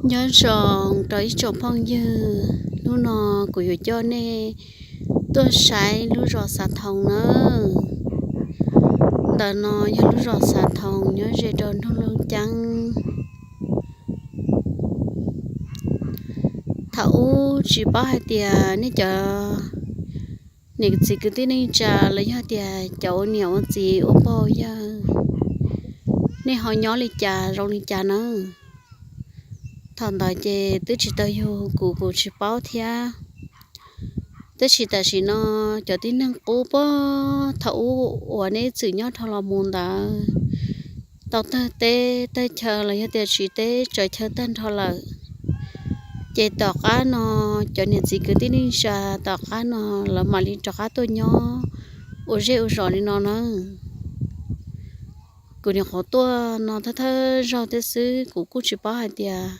Nyob zoo rau ib tsoom phooj ywg, hnub no kuv yuav coj nej tuaj saib lub zos Xav Thoos nawb. Ntawm no yog lub zos Xav Thoos nyob ze rau nroog Looj Ceeb. Thaum ub tsis paub hais tias nej cov niam txiv kwv tij neej tsa los yog tias cov ua niam ua txiv ua pog yawg, nej ho nyob li cas zoo li cas nawb. Thaum ntawd ces twb tsis tau yug kuv, kuv tsis paub thiab. Tab sis tam sim no cov tib neeg qub puag thaum ub uas nej txwm nyob dhau los mus ntawd tau tawg teb tawg chaw los yog tias tsiv teb tsaws chaw tag nrho lawm, ces tom qab no cov niam txiv kwv tij neej tsa tom qab no lawv mam li rov qab tuaj nyob ua zej ua zos li no na. Kuv nyuam qhuav tuaj no thawj thawj zaug thiab xwb, kuv kuj tsis paub hais tias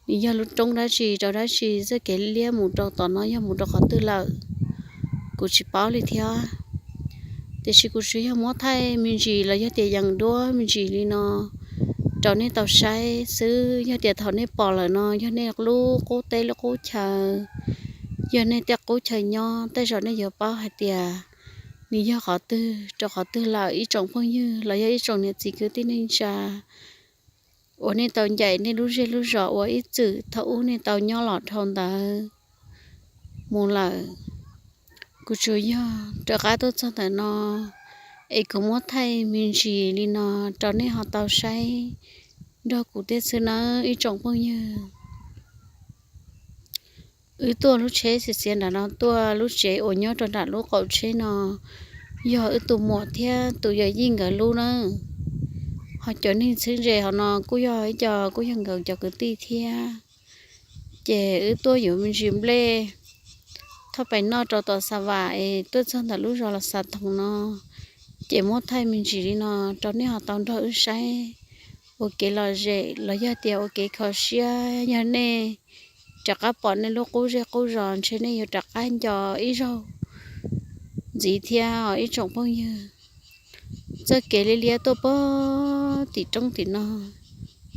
nws yog lub roob dab tsi rau dab tsi, txoj kev liab mus rau tom no yog mus rau qhov twg lawm, kuv tsis paub li thiab. Tiam sis kuv tsuas yog muab thaij me ntsis los yog tias yees duab me ntsis li no rau nej tau saib xwb. Yog tias thaum nej pom lawm no yog nej lub qub teb lub qub chaw, yog nej tej qub chaw nyob, tej zaum nej yuav paub hais tias nws yog qhov twg rau qhov twg lawm ib tsoom phooj ywg los yog ib tsoom niam txiv kwv tij neej tsa uas nej tau ncaim nej lub zej lub zos uas ib txwm thaum ub nej tau nyob los dhau ntawd mus lawm. Kuv tsuas yog rov qab tuaj txog ntawm no es kuv muab thaij me ntsis li no rau nej ho tau saib nrog kuv thiab xwb nawb ib tsoom phooj ywg. Wb tuaj lub tsheb xiav xiav nram no tuaj, lub tsev uas nyob rau nram lub qaum tsheb no yog wb tus muam thiab tus yawm yij nkawd lub na. Ho cov neeg txheeb ze hauv no kuj yog ib co, kuj yog nkawd cov kwv tij thiab. Ces wb tuaj yuav me ntsis nplej thauj pais noj rau tom Xa Vam es tuaj txog ntawm lub zos los Xav Thoos no, ces muab thaij me ntsis li no rau nej ho tau nrog wb saib ua kev lom zem los yog tias ua kev kho siab. Yog nej rov qab pom nej lub qub zej qub zos ntshe nej yuav rov qab nco ib zaug ntxiv thiab os ib tsoom phooj ywg. Txoj kev liab liab tuaj puag tim roob tim no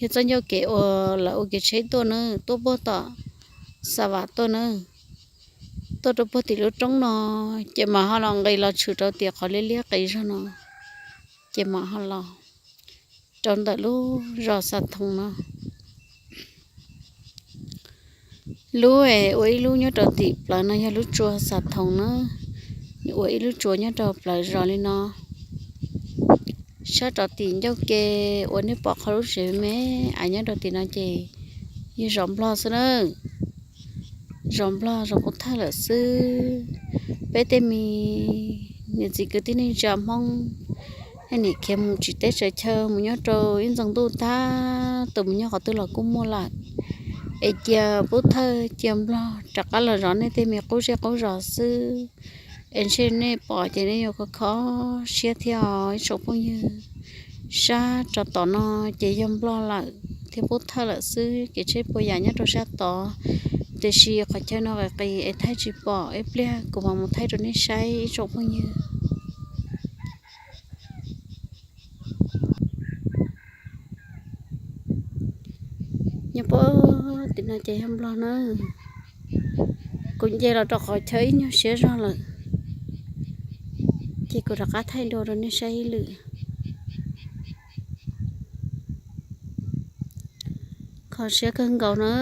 yog txoj ncauj kev uas lawv ua kev tsheb tuaj na, tuaj puag tom Xa Vam tuaj na. Tuaj rau puag tim lub roob no, ces mam ho los nqis los tshwm rau tim qhov liab liab qis zog no, ces mam ho los rau ntawm lub zos Xa Thoos no. Lub es ua ib lub nyob rau tim plawv no yog lub tsua Xa Thoos na. Nws ua ib lub tsua nyob rau plawv zos li no. Sab rov tim ncauj ke uas nej pom qhov lub tsev me me nyob rau tim no ces yog zos Nplog xwb na. Zos Nplog zos Pub Thawj lawm xwb. Peb tej me niam txiv kwv tij neej tsa Hmoob, niam khiav mus tsiv teb tsaws chaw mus nyob rau ib ntxoov ntuj tag, tus mus nyob qhov twg los kuj muaj lawm. Es cia Pub Thawj cia Nplog rov qab los zov nej tej me qub zej qub zos xwb. Es ntshe nej pom ces nej yuav kho kho siab thiab os ib tsoom phooj ywg. Sab rov tom no ces yog Nplog lawm thiab Pub Thawj lawm xwb, kev tsheb puas yam nyob rau sab tod. Tiam sis qhov chaw no qis qis es thaij tsis pom, ib pliag kuv mam mus thaij rau nej saib ib tsoom phooj ywg. Nyob puag tim no ces yog Nplog na. Kuv nce los rau qhov chaw ib nyuag siab zog lawm, ces kuv rov qab thaij dua rau nej saib ib lwm. Kho siab kawg nkaus na.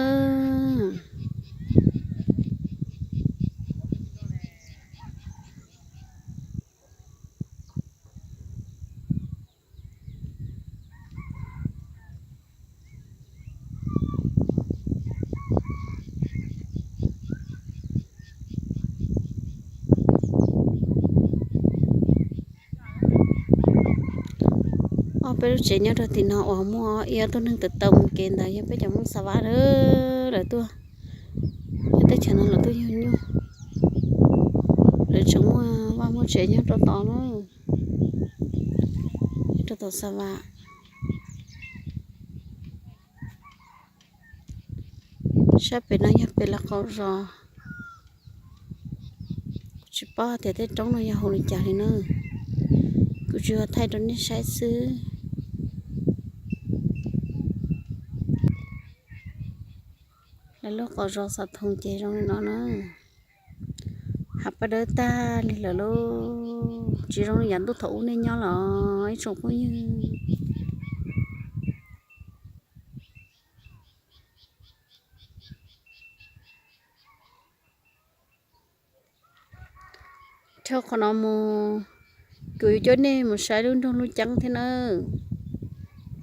Ob peb lub tsev nyob rau tim no uas muaj ib ob tug neeg tawm tau mus kev ntawd yog peb cov Hmoob Xa Vam lawv tuaj. Yog teb chaws no lawv tuaj yug nyuj, lawv tseem muaj vaj muaj tsev nyob rau tod na, nyob rau tom Xa Vam. Sab pem no yog pem lawv qaum zos. Kuv tsis paub tias tej roob no yog hu li cas li na, kuv tsuas yog thaij rau nej saib xwb. Lawv lub qhov zos xav thoom ces zoo li no na. Hav paj dawb tag li lawm lauj, tsis zoo li yav ntuj thaum ub nej nyob los ib tsoom phooj ywg. Dhau qhov no mus, kuv yuav coj nej mus saib lub nroog Lub Ceeb thiab nawb.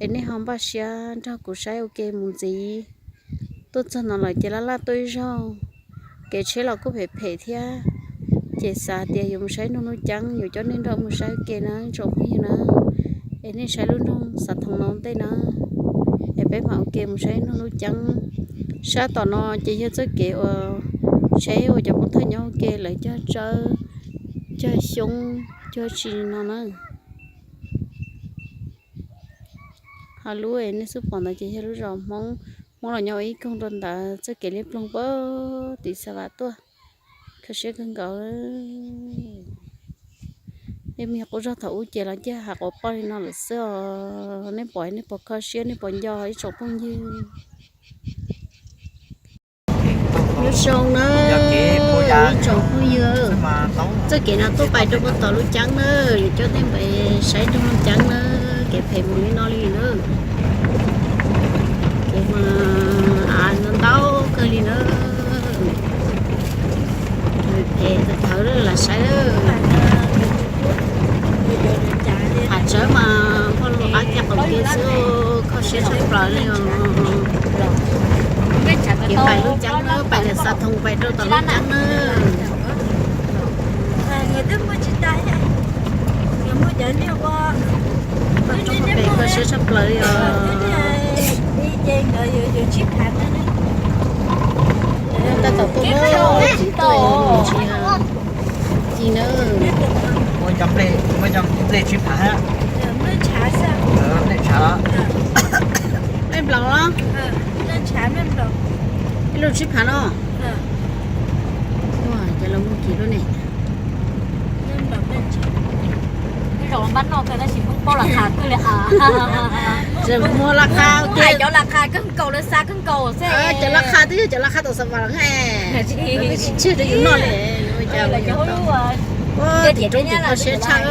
Es nej ho npaj siab nrog kuv saib ua ke mus ntxiv. Tuaj txog no lawm ces laj laj tuaj ib zaug, kev tsheb los kuj phem phem thiab. Ces xav tias yuav mus saib nroog Lub Ceeb, yuav coj nej nrog mus saib ua ke na tsoom phooj ywg na. Es nej saib lub nroog xav thoom no ntej na, es peb mam ua ke mus saib nroog Lub Ceeb. Sab tom no ces yog txoj kev uas tsheb uas cov pov thawj nyob ua ke lawv cog tsawb, cog xyoob, cog tsi no na. Ho lub nej xub pom ntawd ces yog lub zos Hmoob, Hmoob los nyob ua ib koog rau ntawd txoj kev liab ploog puag tim Xav Vam tuaj. Kho siab kawg nkaus. Tej me qub zog thaum ub ces los ciaj hav quav poj li no lawm xwb os. Nej pom nej puas kho siab nej puas nco ib tsoom phooj ywg? Lub zoo na, ib tsoom phooj ywg, txoj kev no tuaj pais rau puag tom Lub Ceeb na, yuav coj nej mus saib nroog Lub Ceeb na, kev phem mus li no li na. Kev mas av ntau kawg li na. Phem tawv lam saib. Hav tsawb mas npog lub qab cag qaum kev xwb, kho siab tshaj plaws li os. Kev pais Lub Ceeb na, pais ntawm Xav Thoom pais rau tom Lub Ceeb na. Kho siab tshaj plaws li os. Tab tom tuaj na, tsis tuaj tsis ci na. Nplej nplaum los? Ib lub tsib phav no. Ua cas los muag kim lub ne. Tseem muag laj qha, cov laj qha twb yog cov laj qha, cov laj qha tom Xav Vam los, tsis tseg rau yus noj li. Ua tim roob tim kho siab tshaj.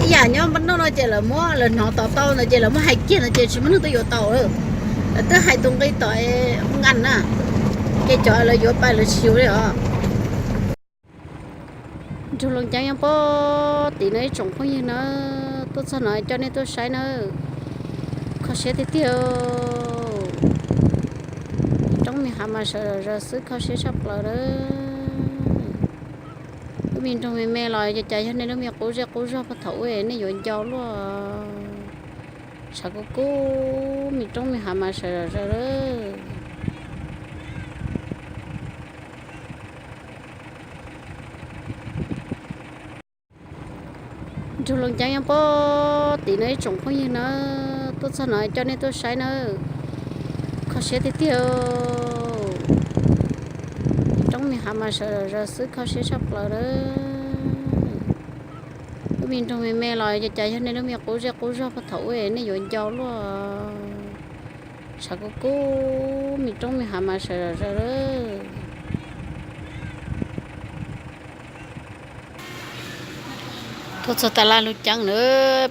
Ib yam nyob npaj noj no ces lawv muab, lawv hnov tom tau ntawd ces lawv muab hais kiag ntawd ces tsis muaj neeg tuaj yuav tau. Lawv twb hais tus nqi tom nqa na, ces cov lawv yuav pais lawv tsis yuav li os. Nroog Loo Ceeb nyob puag tim no ib tsoom phooj ywg na, tuaj txog no coj nej tuaj saib na. Kho siab tiag tiag. Roob me hav mas sawv zom zaws xwb, kho siab tshaj plaws na. Lub me nroog me me los cas cas yog nej lub me qub zej qub zog puag thaum ub nej yuav nco luaj. Tshav kub kub, me roob me hav mas sawv zom zaws. Nroog Loo Ceeb nyob puag tim no ib tsoom phooj ywg na, tuaj txog no coj nej tuaj saib na. Kho siab tiag tiag. Roob me hav mas sawv zom zaws xwb, kho siab tshaj plaws na. Lub me nroog me me los cas cas yog nej lub me qub zej qub zog puag thaum ub nej yuav nco luaj. Tshav kub kub, me roob me hav mas sawv zom zaws. Tuaj txog taj laj Lub Ceeb na,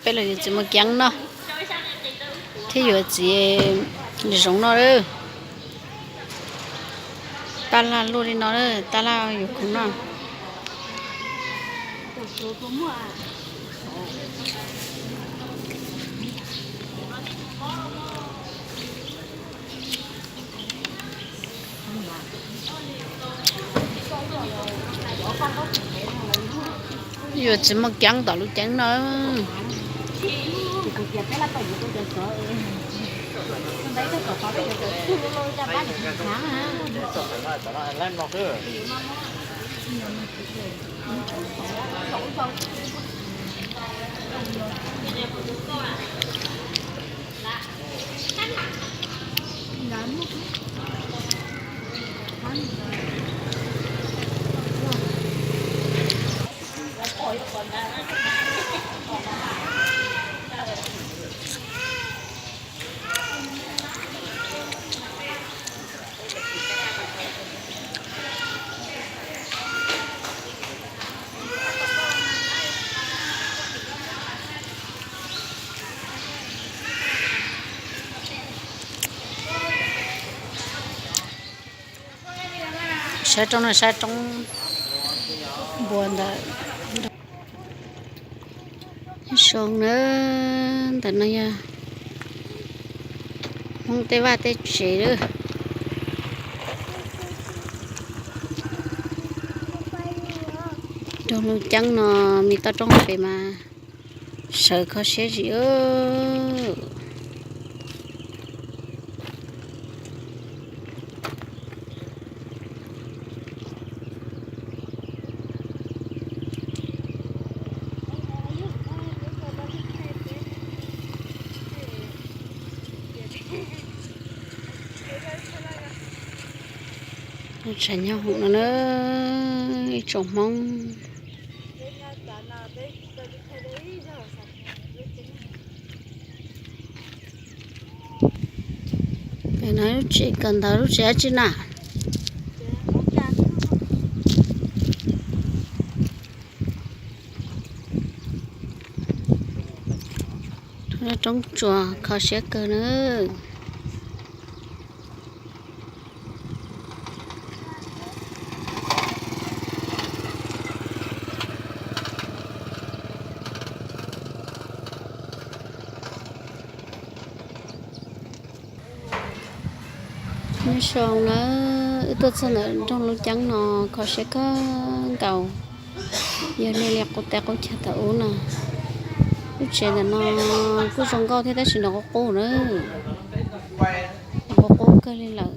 peb los yuav txiv muaj ceeb noj thiab yuav txiv zoov noj. Taj laj luaj li no, taj laj yuav khoom noj. Yuav txiv muaj ceeb tom Lub Ceeb no. Sab roob no sab roob npua ntawd. Zoo na, ntawm no yog Hmoob tej vaj tej tsev lawm. Nroog Lub Ceeb no me toj roob pem mas sawv kho siab zim. Tshav nyob hoom no na, ib tsoom Hmoob. Lub tsev kawm ntawv lub tsev dab tsi na? Roob tsuas kho siab kawg na. Nyob zoo na, wb tuaj txog ntawm nroog Lub Ceeb no kho siab kawg nkaus. Yog nej li qub teb qub chaw thaum ub no, lub tsev ntawm no kuj zoo nkauj thiab tab sis nrov qub qub na, nrov qub qub kawg li lawm.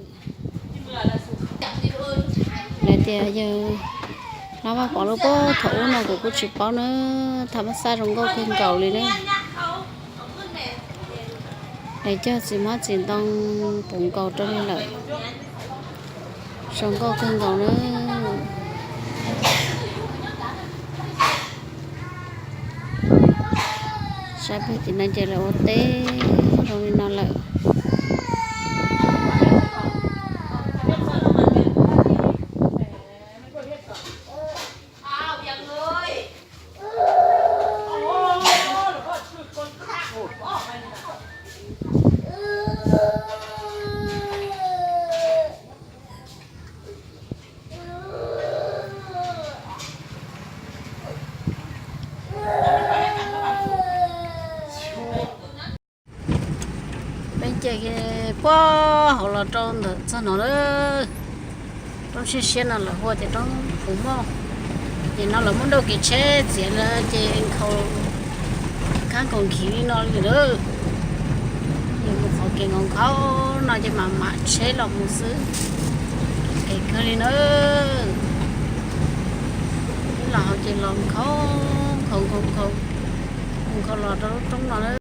Lawv tias yawg hlob Vaj Pov lub puag thaum ub no kuv kuj tsis paub na, tham mab xaj zoo nkauj kawg nkaus li na. Lawv cog txiv hmab txiv ntoo puv nkaus rau li lawm, zoo nkauj kawg nkaus na. Sab pem tim no ces lawv ua teb zoo li no lawm. Peb ces puag hauv los rau ntawm txog no lawm. Roob siab siab no lawv hu tias roob Phuv Moj. Ces no lawv muab nrauj kev tsheb txiav lawm ces nkhaus, khab nkaus nkhis li no li lawm. Yus mus qhov kev nkhaus nkhaus no ces mam mam tsheb los mus xwb. Kev kawg li na. Ib los hauv ces los nkhaus nkhaus nkhaus nkhaus, nkhaus los rau lub roob no na.